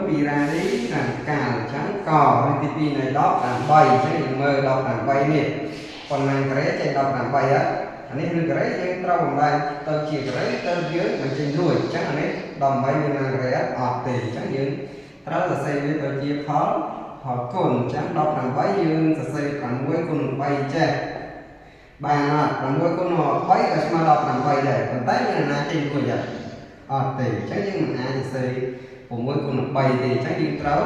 ពីរ៉ាឌីរ៉ាឌីកាល់អញ្ចឹងកឬទី2នៃ18អញ្ចឹងយើងមើល18នេះប៉ុន្មានការ៉េចេញ18ហើយអានេះឬការ៉េយើងត្រូវបំលែងទៅជាការ៉េទៅយើងបញ្ចេញរួចអញ្ចឹងអានេះ18មានប៉ុន្មានការ៉េអត់ទេអញ្ចឹងយើងត្រូវសរសេរវាទៅជាផលផលគុណអញ្ចឹង18យើងសរសេរ6គុណ3ចេះបានអត់6គុណ3ក៏ស្មើ18ដែរប៉ុន្តែមានណាចេញរួចអត់អត់ទេអញ្ចឹងយើងមិនអាចសរសេរ6គុណ3ទេអញ្ចឹងយើងត្រូវ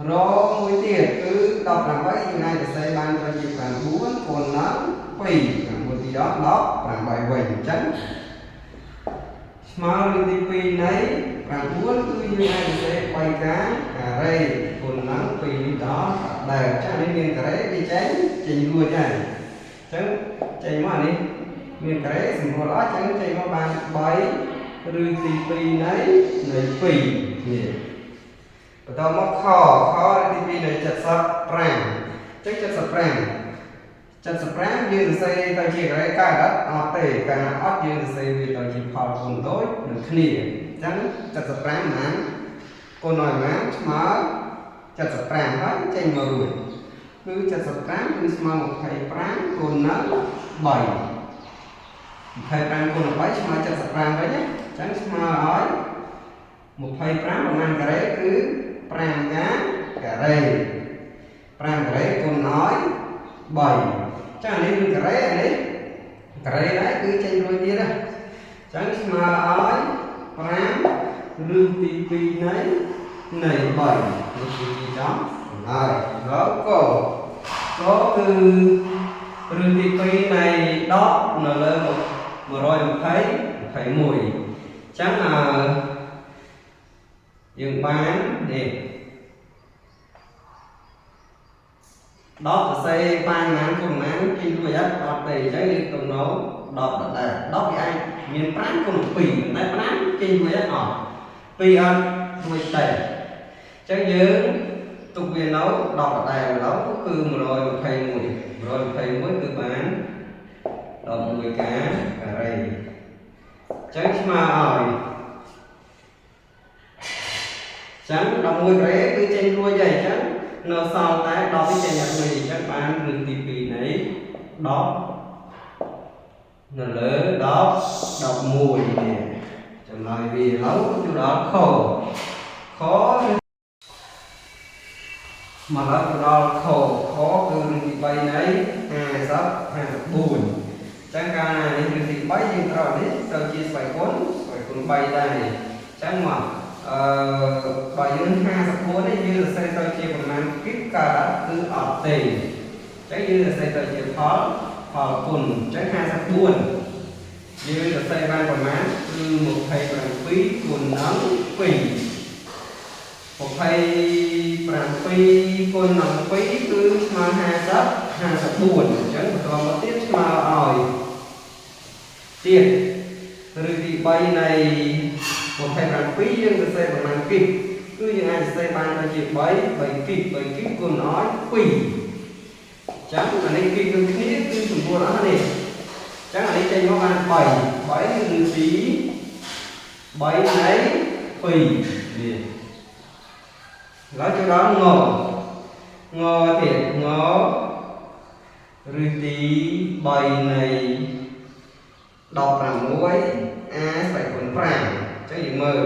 រកមួយទៀតគឺ18យើងអាចសរសេរបានទៅជា9គុណនឹង2 9 2ដល់18វិញអញ្ចឹងស្មើនឹងទី2នៃ9គឺយើងអាចសរសេរ3ការការ៉េគុណនឹង2ដល់ដែលអញ្ចឹងនេះមានការ៉េវាចេញចេញរួចហើយអញ្ចឹងចេញមកអានេះមានការ៉េសម្រួលអត់អញ្ចឹងចេញមកបាន3ឬទី2នៃនៃ2នេះបន្តមកខខឬទី2នៃ75អញ្ចឹង75 75យើងសរសេរទៅជាការ៉េកើតអត់អត់ទេកាលណាអត់យើងសរសេរវាទៅជាផលគុណដូចនឹងគ្នាអញ្ចឹង75ប៉ុន្មានគុណឲ្យប៉ុន្មានស្មើ75ហើយចេញមករួចគឺ75គឺស្មើ25គុណនឹង3 25គុណ3ស្មើ75វិញណាអញ្ចឹងស្មើឲ្យ25ប្រមាណការ៉េគឺ5កាការ៉េ5ការ៉េគុណឲ្យ3ចាអានេះគឺការ៉េអានេះការ៉េដែរគឺចេញរួចទៀតណាអញ្ចឹងស្មើឲ្យ5ឬទី2នៃនៃ3នេះគឺជាចំហើយដល់កកគឺឬទី2នៃ10នៅលើ120 21អញ្ចឹងអឺយើងបាននេះ10សរសេរបានប៉ុន្មានគុណប៉ុន្មានចេញរួចអត់អត់ទេអញ្ចឹងយើងទំនោរ10ដដែល10វាអាចមាន5គុណ2តែ5ចេញរួចអត់អត់2អត់រួចទេអញ្ចឹងយើងទុកវានៅ10ដដែលម្ដងគឺ121 121គឺបាន11ការការ៉េអញ្ចឹងស្មើឲ្យចឹង11ការ៉េគឺចេញរួចហើយអញ្ចឹងនៅសល់តែ10នេះចេញអត់រួចអញ្ចឹងបានរឿងទី2នៃ10នៅលើ10 11នេះចម្លើយវាឥឡូវទៅដល់ខខមកដល់ទៅដល់ខខគឺរឿងទី3នៃ50 54អញ្ចឹងកាលណានេះរឿងទី3យើងត្រូវនេះទៅជាស្វ័យគុណស្វ័យគុណ3ដែរអញ្ចឹងមកអឺបើយើង54នេះយើងសរសេរទៅជាប្រមាណគីបកើតអត់គឺអត់ទេអញ្ចឹងយើងសរសេរទៅជាផលផលគុណអញ្ចឹង54យើងសរសេរបានប្រមាណគឺ27គុណនឹង2 27គុណនឹង2គឺស្មើ50 54អញ្ចឹងបន្តមកទៀតស្មើឲ្យទៀតឬទី3នៃ27យើងសរសេរប្រមាណគីបគឺយើងអាចសរសេរបានទៅជា3 3គីប3គីបគុណឲ្យ2អញ្ចឹងអានេះគីបនឹងគ្នាគឺសម្រួលអស់នេះអញ្ចឹងអានេះចេញមកបាន3 3ឬទី3នៃ2នេះឡើយចូលដល់ងងទៀតងឬទី3នៃ16 a ស្វ័យគុណ5អញ្ចឹងយើងមើល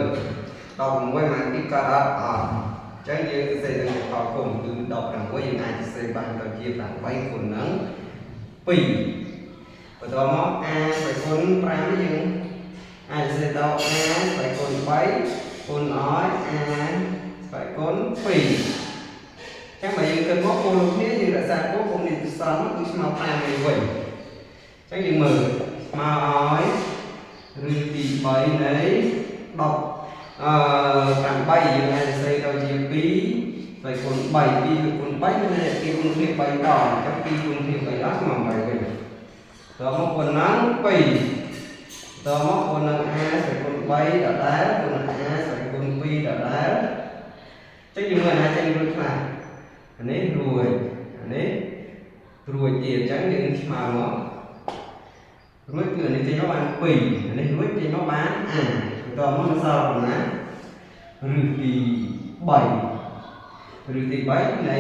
16ប៉ុន្មានពីកើតអត់អត់អញ្ចឹងយើងសរសេរទៅជាផលគុណគឺ16យើងអាចសរសេរបានទៅជា8គុណនឹង2បន្តមក a ស្វ័យគុណ5នេះយើងអាចសរសេរទៅ a ស្វ័យគុណ3គុណឲ្យ a ស្វ័យគុណ2ចឹងបើយើងគិតមកគោលគ្នាយើងរក្សាគោលគុណនេះសំគឺស្មើ5នេះវិញចឹងយើងមើលស្មើឲ្យឬទី3នៃ10អឺ8យើងអាចសរសេរទៅជា2ស្វ័យគុណ3 2គុណ3មានន័យថា2គុណគ្នា3ដងអញ្ចឹង2គុណគ្នា3ដងស្មើ8វិញតមកគុណនឹង2តមកគុណនឹង a ស្វ័យគុណ3ដដែលគុណនឹង a ស្វ័យគុណ2ដដែលចឹងយើងមើលអាចេញរួចខ្លះអានេះរួចអានេះរួចទៀតអញ្ចឹងយើងឆ្មើមករួចគឺអានេះចេញមកបាន2អានេះរួចចេញមកបាន a បន្តមកនៅសល់ប៉ុណ្ណា ឬសទី3ឬសទី3នៃ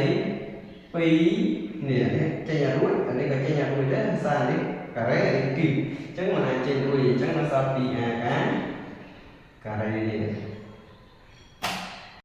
2នេះចេញឲ្យរួចអានេះក៏ចេញឲ្យរួចដែរសារនេះការ៉េនេះគីបអញ្ចឹងមិនអាចចេញរួចអញ្ចឹងនៅសល់ 2a ការ៉េនេះ។